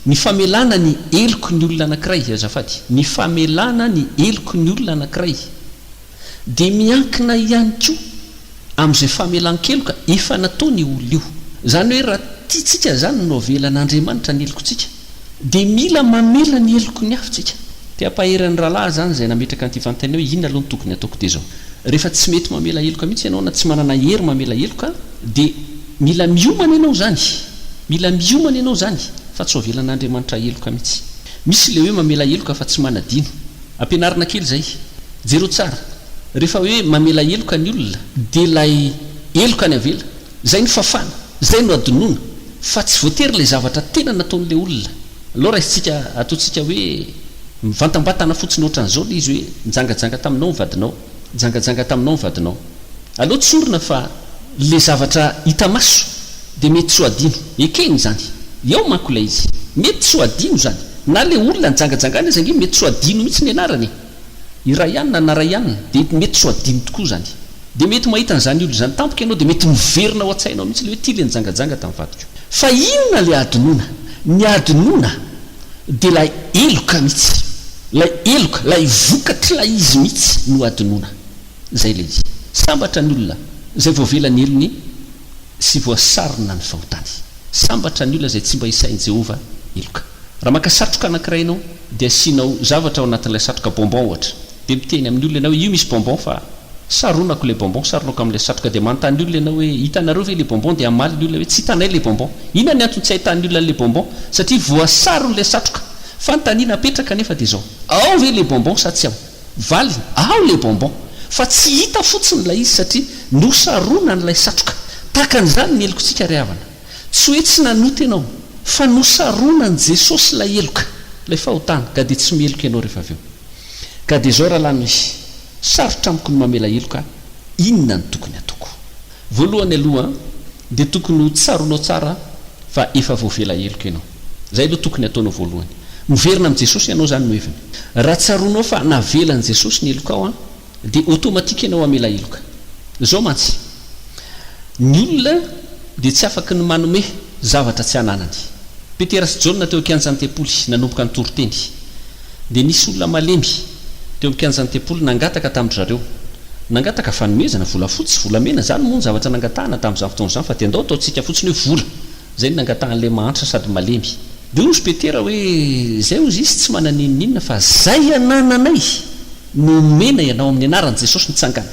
Ny famelana ny heloky ny olona anankiray, azafady, ny famelana ny heloky ny olona anankiray dia miankina ihany koa amin'izay famelan-keloka efa nataony io olona io. Izany hoe raha tiantsika izany no avelan'Andriamanitra ny helokintsika dia mila mamela ny heloky ny hafa isika. Te hampahery ny rahalahy izany izay nametraka an'ity fanontaniana hoe inona aloha no tokony hataoko dia izao, rehefa tsy mety mamela heloka mihitsy ianao na tsy manana hery mamela heloka dia Mila miomana ianao izany, mila miomana ianao izany fa tsy ho avelan'Andriamanitra heloka mihitsy. Misy ilay hoe mamela heloka fa tsy manadino. Ampianarina kely izay. Jereo tsara, rehefa hoe mamela heloka ny olona dia ilay heloka ny avela, izay no fafana, izay no adinoina fa tsy voatery ilay zavatra tena nataon'ilay olona. Aleo raisintsika, ataontsika hoe mivantambatana fotsiny ohatran'izao ilay izy hoe nijangajanga taminao ny vadinao, nijangajanga taminao ny vadinao. Aleo tsorina fa le zavatra hita maso dia mety tsy ho adino. Ekena izany. Eo manko ilay izy. Mety tsy ho adino izany. Na le olona nijangajangana aza ange mety tsy ho adino mihitsy ny anarany e. I Ryan na Ryan dia mety tsy ho adino tokoa izany. Dia mety mahita an'izany olona izany tampoka ianao dia mety miverina ao an-tsainao mihitsy ilay hoe ity le nijangajanga tamin'ny vadiko. Fa inona le adinoana? Ny adinoana dia ilay heloka mihitsy. Ilay heloka, ilay vokatr'ilay izy mihitsy no adinoana. Izay ilay izy. Sambatra ny olona izay voavela ny helony sy voasarona ny fahotany. Sambatra ny olona izay tsy mba isahin'i Jehovah heloka. Raha maka satroka anankiray ianao, dia asianao zavatra ao anatin'ilay satroka, bonbon ohatra. Dia miteny amin'ny olona ianao hoe io misy bonbon fa saronako ilay bonbon, saronako amin'ilay satroka. Dia manontany olona ianao hoe hitanareo ve ilay bonbon? Dia hamaly ny olona hoe tsy hitanay ilay bonbon. Inona ny antony tsy ahitan'ny olona an'ilay bonbon? Satria voasaron'ilay satroka. Fanontaniana apetraka anefa dia izao, ao ve ilay bonbon sa tsy ao? Valiny, ao le bonbon, fa tsy hita fotsiny ilay izy satria nosaronan'ilay satroka. Tahaka an'izany ny helokontsika ry havana. Tsy hoe tsy nanota ianao, fa nosaronan'i Jesosy ilay heloka, ilay fahotana, ka dia tsy meloka ianao rehefa avy eo. Ka dia izao rahalahy Noisy, sarotra amiko ny mamela heloka, inona no tokony hataoko? Voalohany aloha dia tokony ho tsaroanao tsara fa efa voavela heloka ianao. Izay aloha tokony hataonao voalohany. Miverina amin'i Jesosy ianao izany no heviny. Raha tsaroanao fa navelan'i Jesosy ny helokao an, dia automatique ianao hamela heloka. Izao mantsy, ny olona dia tsy afaky ny manome zavatra tsy ananany. Petera sy Jaona teo an-kianjan'ny tempoly nanomboka nitory teny. Dia nisy olona malemy teo amin'ny kianjan'ny tempoly nangataka tamin-dry zareo. Nangataka fanomezana, volafotsy, volamena, izany moa no zavatra nangatahana tamin'izany fotoana izany, fa dia andao ataontsika fotsiny hoe vola. Izay no nangatahan'ilay mahantra sady malemy. Dia hozy Petera hoe, Izay hozy izy tsy manana n'inon'inona fa izay anananay no omena ianao, amin'ny anaran'i Jesosy mitsangana.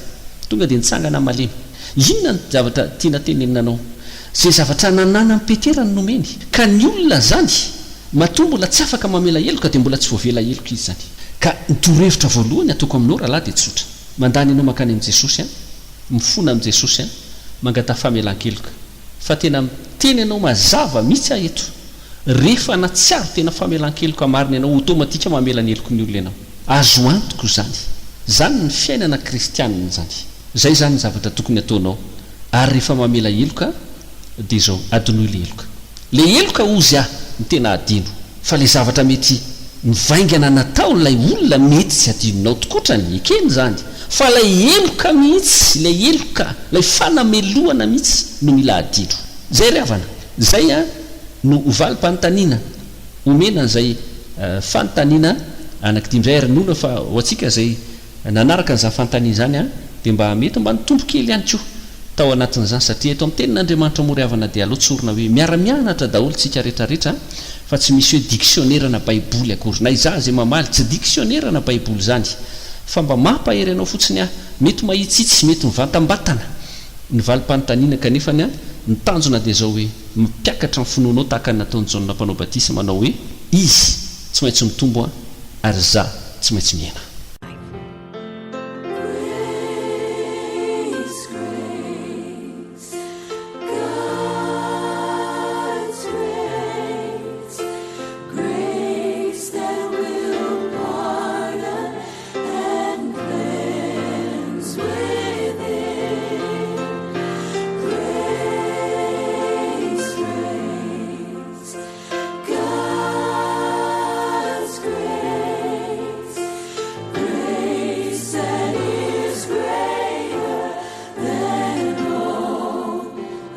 Tonga dia nitsangana malemy. Inona no zavatra tiana tenenina anao? Izay zavatra nananan'i Petera no nomeny. Ka ny olona izany Matoa mbola tsy afaka mamela heloka dia mbola tsy voavela heloka izy izany. Ka ny torohevitra voalohany ataoko aminao rahalahy dia tsotra. Mandany ianao mankany amin'i Jesosy an, mifona amin'i Jesosy an, mangataha famelan-keloka. Fa tena miteny anao mazava mihitsy aho eto, rehefa natsiaro tena famelan-keloka marina ianao, automatique mamela ny heloky ny olona ianao. Azo antoka izany. Izany ny fiainana kristianina izany. Izay izany ny zavatra tokony ataonao. Ary rehefa mamela heloka dia izao, adinoy ilay heloka. Le heloka ozy ah! no tena adino. Fa ilay zavatra mety mivaingana nataon'ilay olona mety tsy adinonao tokotrany, ekena izany. Fa ilay heloka mihitsy, ilay heloka, ilay fanamelohana mihitsy no mila adino. Izay ry havana, izay no ho valim-panontaniana omena an'izay fanontaniana anankidimy izay ary inoana fa ho antsika izay nanaraka an'izany fanontaniana izany dia mba mety mba nitombo kely ihany koa tao anatin'izany satria eto amin'ny tenin'Andriamanitra moa ry havana dia aleo tsorina hoe miara-mianatra daholo tsika rehetra rehetra fa tsy misy hoe dictionnaire na baiboly akory na izaho izay mamaly tsy dictionnaire na baiboly izany fa mba mampahery anao fotsiny aho mety mahitsitsy mety mivantambatana ny valim-panontaniana kanefa ny ny tanjona dia izao hoe mampiakatra ny finoanao tahaka ny nataon'i Jaona mpanao batisa manao hoe izy tsy maintsy mitombo an ary izaho tsy maintsy mihena. Grace, grace, God's grace, grace that will pardon and cleanse within. Grace, grace, God's grace, grace that is greater than all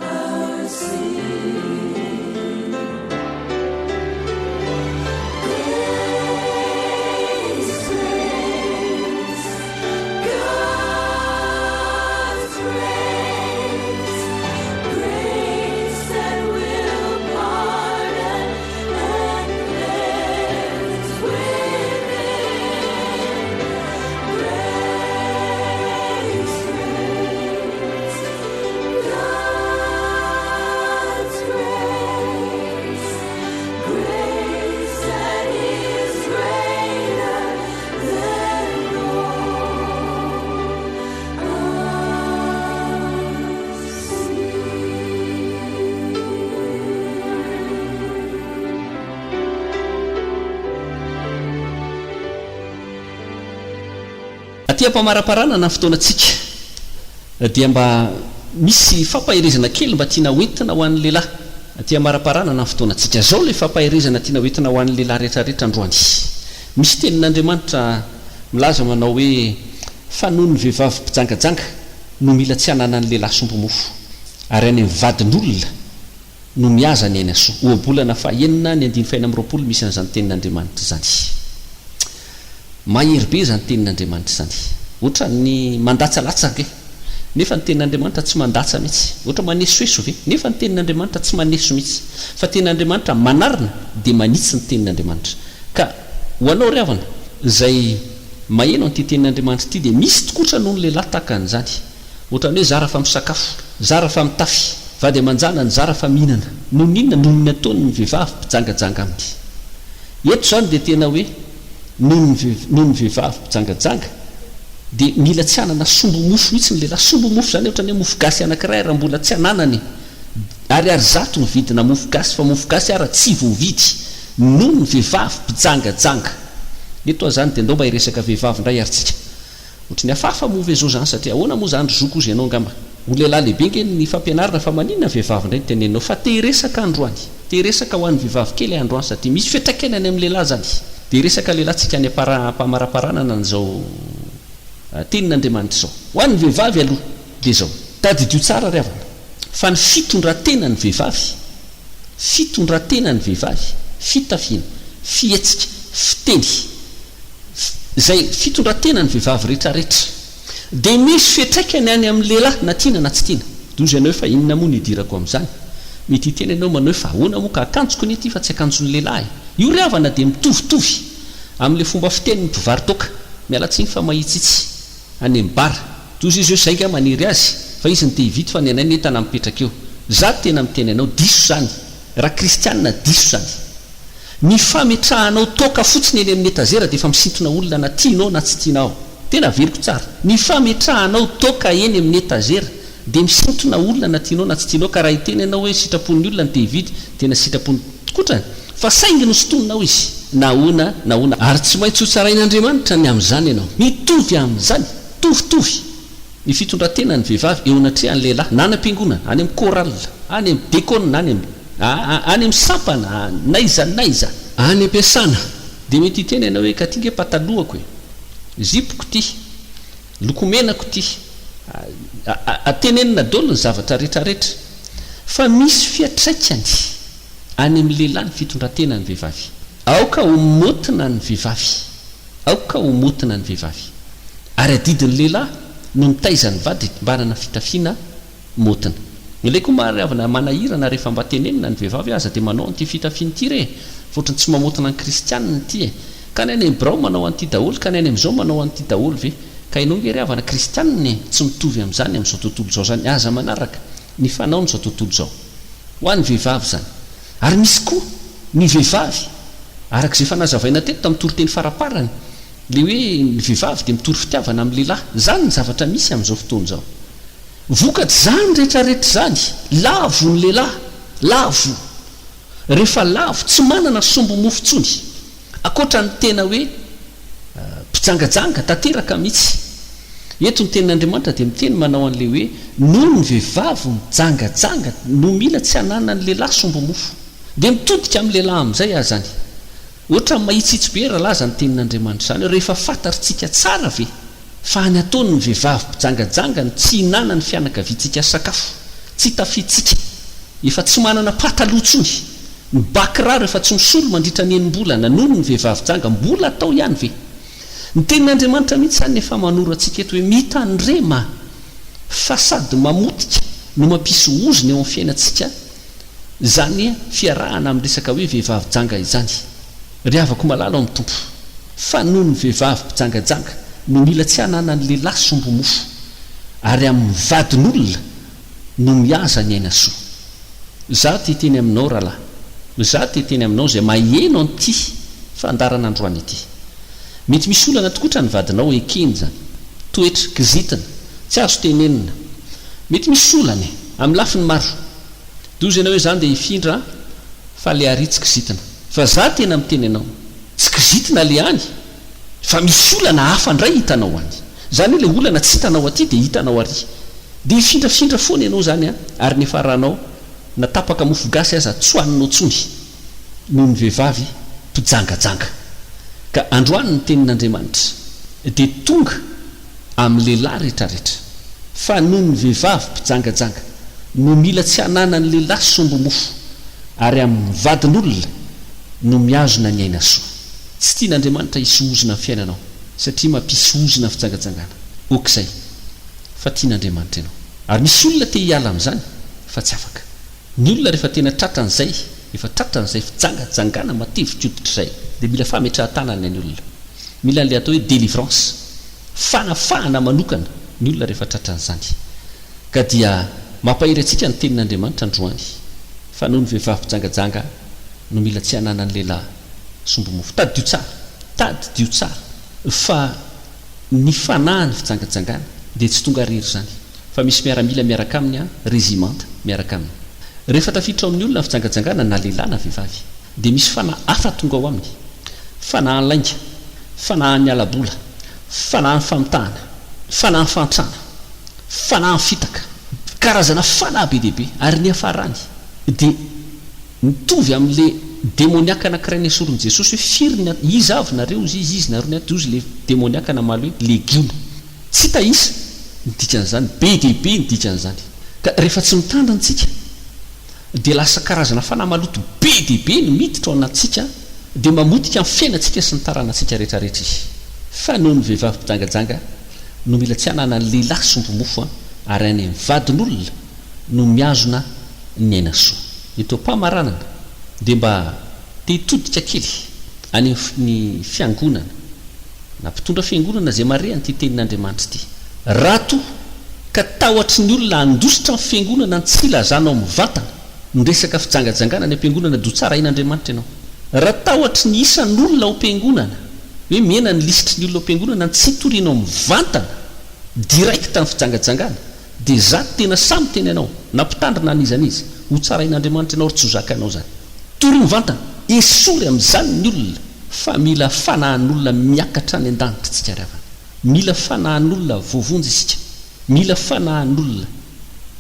our sin. Grace, grace, God's grace, grace that will pardon and cleanse within. Grace, grace, God's grace, grace that is greater than all our sin. Aty am-pamaraparana ny fotoanantsika dia mba misy fampaherezana kely mba tiana hoentina ho an'ny lehilahy. Aty amaraparana ny fotoanantsika. Izao ilay fampaherezana tiana hoentina ho an'ny lehilahy rehetrarehetra androany. Misy tenin'Andriamanitra milaza manao hoe fa noho ny vehivavy mpijangajanga no mila tsy hananan'ny lehilahy sombi-mofo ary any amin'ny vadin'olona no mihaza ny aina soa. Ohabolana fahenina ny andininy fahenina amby roapolo misy an'izany tenin'Andriamanitra izany. Mahery be izany tenin'Andriamanitra izany. Ohatran'ny mandatsalatsa ange. Nefa ny tenin'Andriamanitra tsy mandatsa mihitsy. Ohatra manesoeso ve? Nefa ny tenin'Andriamanitra tsy maneso mihitsy. Fa tenin'Andriamanitra manarina dia manitsy ny tenin'Andriamanitra. Ka ho anao ry havana izay maheno an'ity tenin'Andriamanitra ity dia misy tokotra noho ny lehilahy tahaka an'izany. Ohatran'ny hoe zara fa misakafo, zara fa mitafy, vady aman-janany zara fa mihinana. Noho ny inona? Noho ny ataon'ny vehivavy mpijangajanga aminy. Eto izany dia tena hoe noho ny noho ny vehivavy mpijangajanga dia mila tsy hanana sombi-mofo mihitsy ny lehilahy. Sombi-mofo izany ohatran'ny hoe mofo gasy anankiray raha mbola tsy ananany ariary zato ny vidina mofo gasy fa mofo gasy ara tsy voavidy noho ny vehivavy mpijangajanga. Eto aho izany dia ndao mba hiresaka vehivavy indray ary tsika. Ohatry ny hafahafa moa ve zao zany satria ahoana moa zany ry zoky ozy ianao angamba ho lehilahy lehibe nge ny fampianarana fa maninona vehivavy indray no teneninao fa te hiresaka androany te hiresaka ho an'ny vehivavy kely aho androany satria misy fiantraikany any amin'ny lehilahy zany dia hiresaka lehilahy tsika any ampamaraparanana an'izao tenin'Andriamanitra izao ho an'ny vehivavy aloha dia izao tadidio tsara ry havana fa ny fitondran-tenan'ny vehivavy fitondran-tenan'ny vehivavy fitafiana fihetsika fiteny Izay fitondran-tena ny vehivavy retraretra dia misy fiatraikany any amin'ny lehilahy na tiana na tsy tiana. Doza ianao hoe fa inona moa no idirako amin'izany? Mety hiteny ianao manao hoe fa ahoana moa ka akanjoko anie ity fa tsy akanjon'ny lehilahy e! Io ry havana dia mitovitovy amin'ilay fomba fitenin'ny mpivaro-toaka, miala tsiny fa mahitsitsy, any amin'ny bar. Doza izy hoe zay nga manery azy fa izy no te hividy fa ny anay ny entana mipetraka eo. Za tena miteny anao diso izany, raha kristianina diso izany. Ny fametrahanao toaka fotsiny eny amin'ny etazera dia efa misintona olona na tianao na tsy tianao. Tena averiko tsara. Ny fametrahanao toaka eny amin'ny etazera dia misintona olona na tianao na tsy tianao ka raha hiteny ianao hoe sitrapon'ny olona ny te hividy tena sitrapony tokotrany fa saingy nosintoninao izy na ahoana na ahoana ary tsy maintsy hotsarain'Andriamanitra ny amin'izany ianao. Mitovy amin'izany, mitovitovy. Ny fitondran-tenan'ny vehivavy eo anatrehan'ny lehilahy, na any am-piangonana, any amin'ny chorale, any amin'ny dekona, any amin'ny. Any amin'ny sampana, n'aiza n'aiza. Any am-piasana, dia mety hiteny ianao hoe, ka ty nge patalohako e! Zipoko ty! Lokomenako ty! Tenenina daholo ny zavatra retraretra. Fa misy fiatraikany any amin'ny lehilahy ny fitondran-tenan'ny vehivavy. Aoka ho maotina ny vehivavy. Aoka ho maotina ny vehivavy. Ary adidin'ny lehilahy no mitaiza ny vadiny mba hanana fitafiana Maotina. Ilay koa mary havana manahirana rehefa mba tenenina ny vehivavy aza dia manao an'ity fitafiana ity re e! Fa ohatran'ny tsy mamotina ny kristianina ity e! Ka ny any amin'ny birao manao an'ity daholo ka ny any amin'izao manao an'ity daholo ve? Ka ianao nge ry havana kristianina e! Tsy mitovy amin'izany amin'izao tontolo izao izany. Aza manaraka ny fanaon'izao tontolo izao. Ho an'ny vehivavy izany. Ary misy koa ny vehivavy, araka izay efa nazavaina teto tamin'ny toriteny faraparany, ilay hoe ny vehivavy dia mitory fitiavana amin'ny lehilahy. Izany ny zavatra misy amin'izao fotoana izao. Vokatr'izany rehetrarehetra izany, lavo ny lehilahy, lavo. Rehefa lavo, tsy manana sombi-mofo intsony, ankoatra ny tena hoe mpijangajanga tanteraka mihitsy. Eto ny Tenin'Andriamanitra dia miteny manao an'ilay hoe, noho ny vehivavy mijangajanga no mila tsy hananan'ny lehilahy sombi-mofo. Dia mitodika amin'ny lehilahy amin'izay aza izany. Ohatran'ny mahitsihitsy be rahalahy izany Tenin'Andriamanitra izany, rehefa fantatritsika tsara ve? Fa ny ataon' ny vehivavy mpijangajanga no tsy hinanan' ny fianakaviantsika sakafo, tsy tafintsika, efa tsy manana pataloha intsony, ny ba kiraro efa tsy misolo mandritra ny enim-bolana noho ny vehivavy janga mbola atao ihany ve? Ny tenin' Andriamanitra mihitsy izany efa manoro antsika eto hoe mitandrema fa sady mamotika no mampisy ozona eo amin'ny fiainantsika izany fiarahana amin'ny resaka hoe vehivavy janga izany. Ry havako malala ao amin'ny Tompo, fa noho ny vehivavy mpijangajanga no mila tsy hananan'ny lehilahy sombi-mofo, ary amin'ny vadin'olona no mihaza ny aina soa. Izaho te hiteny aminao rahalahy, izaho te hiteny aminao izay maheno an'ity fandaharana androany ity. Mety misy olana tokotra ny vadinao, ekeny izany. Toetra, kizitina, tsy azo tenenina. Mety misy olana e, amin'ny lafiny maro. Doza ianao hoe izaho ndeha hifindra an, fa le ary tsy kizitina. Fa za tena miteny anao, tsy kizitina le any, fa misy olana hafa ndray hitanao any. Zany hoe le olana tsy hitanao aty dia hitanao ary. Dia hifindrafindra foana ianao zany an, ary ny hiafaranao na tapaka mofo gasy aza tsy hohaninao tsony noho ny vehivavy mpijangajanga. Ka androany ny tenin'Andriamanitra dia tonga amin'ny lehilahy retraretra, fa noho ny vehivavy mpijangajanga no mila tsy hananan'ny lehilahy sombi-mofo, ary amin'ny vadin'olona no mihazona ny aina soa. Tsy tian'Andriamanitra hisy ozona ny fiainanao, satria mampisy ozona ny fijangajangana. Ok izay, fa tian'Andriamanitra ianao. Ary misy olona te hiala amin'izany, fa tsy afaka. Ny olona rehefa tena tratran'izay, efa tratran'izay fijangajangana matevin-koditra izay, dia mila fametrahan-tanana ny olona. Mila an'ilay atao hoe délivrance, fanafahana manokana ny olona rehefa tratran'izany. Ka dia mampahery antsika ny tenin'Andriamanitra androany fa noho ny vehivavy mpijangajanga no mila tsy hananan'ny lehilahy sombi-mofo. Tadidio tsara, tadidio tsara fa ny fanahin'ny fijangajangana dia tsy tonga irery izany fa misy miaramila miaraka aminy, rezimanta miaraka aminy. Rehefa tafiditra ao amin'ny olona ny fijangajangana na lehilahy na vehivavy dia misy fanahy hafa tonga ao aminy, fanahin'ny lainga, fanahin'ny hala-bola, fanahin'ny famitahana, fanahin'ny fahantrana, fanahin'ny fitaka, karazana fanahy be dia be, ary ny hiafarany dia mitovy amin'ilay demoniaka anankiray nesorin'i Jesosy hoe firy ny iza avy nareo izy izy izy nareo ny ato, dia hozy ilay demoniaka namaly hoe legiona. Tsy hita isa ny dikan'izany, be dia be ny dikan'izany. Ka rehefa tsy mitandrina isika dia lasa karazana fanahy maloto be dia be no miditra ao anatintsika dia mamotika ny fiainantsika sy ny taranantsika rehetra rehetra izy. Fa noho ny vehivavy mpijangajanga no mila tsy hananan'ny lehilahy sombi-mofo ary any amin'ny vadin'olona no mihazona ny aina soa. Eto am-pamaranana dia mba te hitodika kely any amin'ny fiangonana na mpitondra fiangonana izay mahare an'ity tenin'Andriamanitra ity. Raha toa ka tahotry ny olona handositra ny fiangonana ny tsy hilazanao mivantana ny resaka fijangajangana any am-piangonana dia ho tsarain'Andriamanitra ianao. Raha tahotry ny isan'olona ao am-piangonana, hoe mihena ny lisitry ny olona ao am-piangonana ny tsy hitorianao mivantana, direct ny fijangajangana, dia za tena sahy miteny anao, na mpitandrina na n'iza n'iza, ho tsarain'Andriamanitra ianao ary tsy ho zakanao izany. Torio mivantana, esory amin'izany ny olona fa mila fanahin'olona miakatra any an-danitra tsika ry havana. Mila fanahin'olona voavonjy isika. Mila fanahin'olona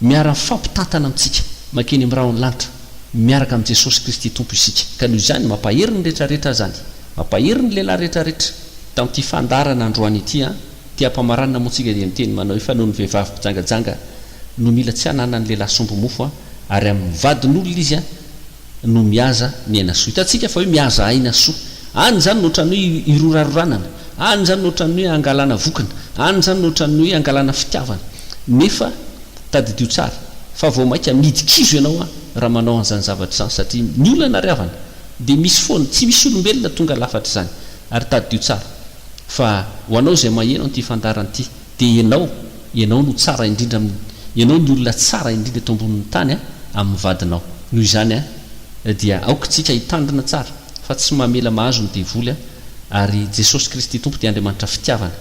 miara-mifampitantana amintsika mankeny amin'ny rahon'ny lanitra. miaraka amin'i Jesosy Kristy Tompo isika. Ka noho izany, mampahery ny rehetrarehetra izany. Mampahery ny lehilahy rehetrarehetra. Tamin'ity fandaharana androany ity an, ity ampamaranana moa tsika dia miteny manao hoe fa noho ny vehivavy mpijangajanga no mila tsy hananan'ny lehilahy sombi-mofo an, ary amin'ny vadin'olona izy an no mihaza ny aina soa. Hitantsika fa hoe mihaza aina soa. Any izany no ohatran'ny hoe iroraroranana, any izany no ohatran'ny hoe angalana vokona, any izany no ohatran'ny hoe angalana fitiavana. Nefa tadidio tsara fa vao mainka midi-kizo ianao an raha manao an'izany zavatra izany satria ny olana ry havana dia misy foana, tsy misy olombelona tonga lafatra izany. Ary tadidio tsara fa ho anao izay maheno an'ity fandaharana ity dia ianao, ianao no tsara indrindra amin'ny, ianao ny olona tsara indrindra eto ambonin'ny tany an, amin'ny vadinao. Noho izany an, dia aoka tsika hitandrina tsara fa tsy mamela mahazo ny devoly an, ary Jesosy Kristy Tompo dia Andriamanitra fitiavana.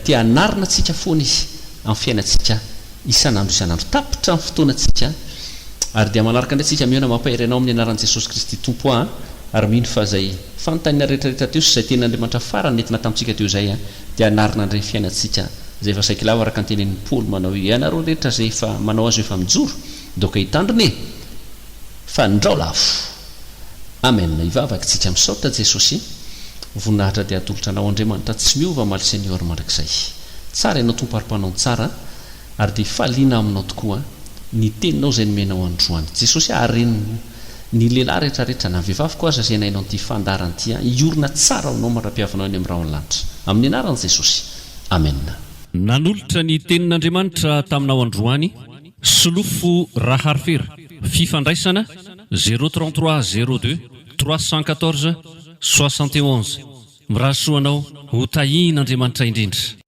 Te hanarina antsika foana Izy amin'ny fiainantsika isan'andro isan'andro. Tapitra ny fotoanantsika ary dia manaraka indray tsika mihaona mampahery anao amin'ny anaran'i Jesosy Kristy Tompo aho ary mino fa izay fanontaniana rehetra rehetra teo sy izay tenin'Andriamanitra farany nentina tamintsika teo izay dia hanarina indray ny fiainantsika izay efa saiky lava araka ny tenenin'i Paoly manao hoe ianareo rehetra izay efa manao azy ho efa mijoro doka hitandrina e! fa ndrao lavo. Amen hivavaka tsika misaotra Jesosy voninahitra dia atolotra anao Andriamanitra tsy miova omaly sy anio ary mandrakizay tsara ianao Tompo ary mpanao ny tsara ary dia faliana aminao tokoa ny teninao izay nomenao androany Jesosy harenina ny lehilahy rehetra rehetra na vehivavy koa aza izay nainao an'ity fandaharana ity hiorina tsara ao aminao mandra-piavinao any amin'ny rahon'ny lanitra amin'ny anaran'i Jesosy Amen. Nanolotra ny tenin'Andriamanitra taminao androany Solofo Raharifera, fifandraisana, 0 33 02 314 71. Mirary soa anao ho tahian'Andriamanitra indrindra.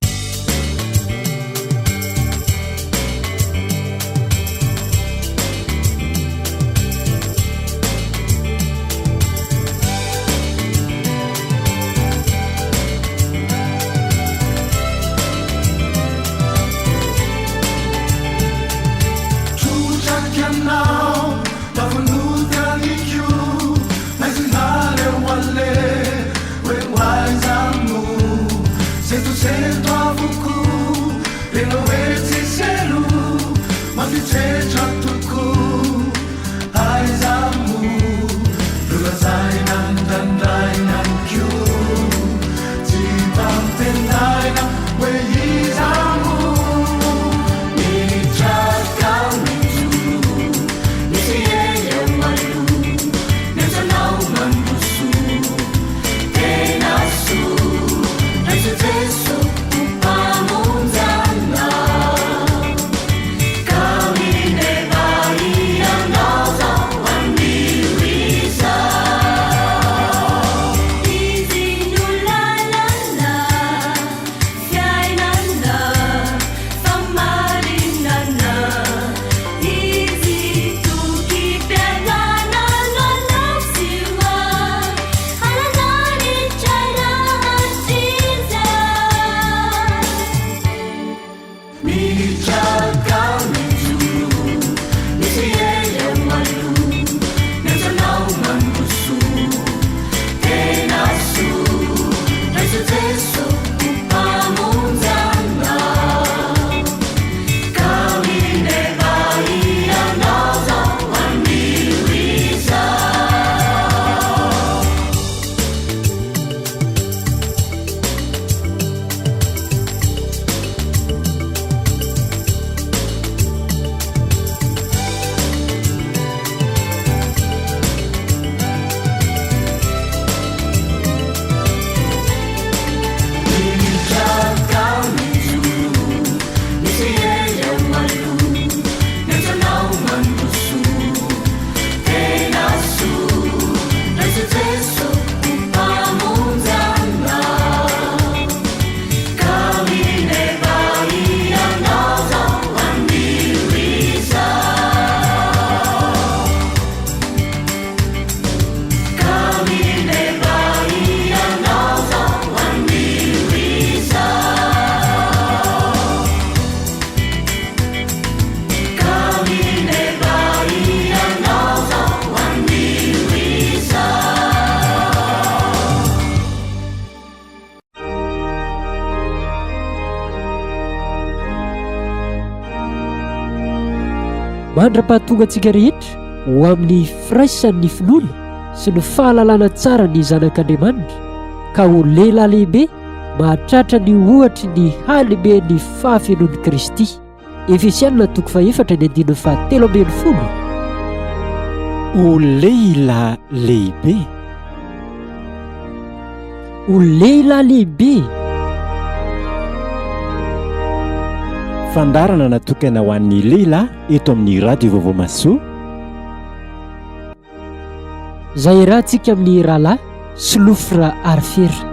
Mandra-pahatonga antsika rehetra. ho amin'ny firaisan'ny finoana sy ny fahalalana tsara ny Zanak'Andriamanitra, ka ho lehilahy lehibe mahatratra ny ohatry ny halehiben'ny fahafenoan'i Kristy. Efesiana toko fahefatra ny andininy fahatelo 13. Ho lehilahy lehibe. Ho lehilahy lehibe. Fandaharana natokana ho an'ny lehilahy eto amin'ny Radio Vaovao Mahasoa. Izay iarahantsika amin'ny rahalahy Solofra Arifera.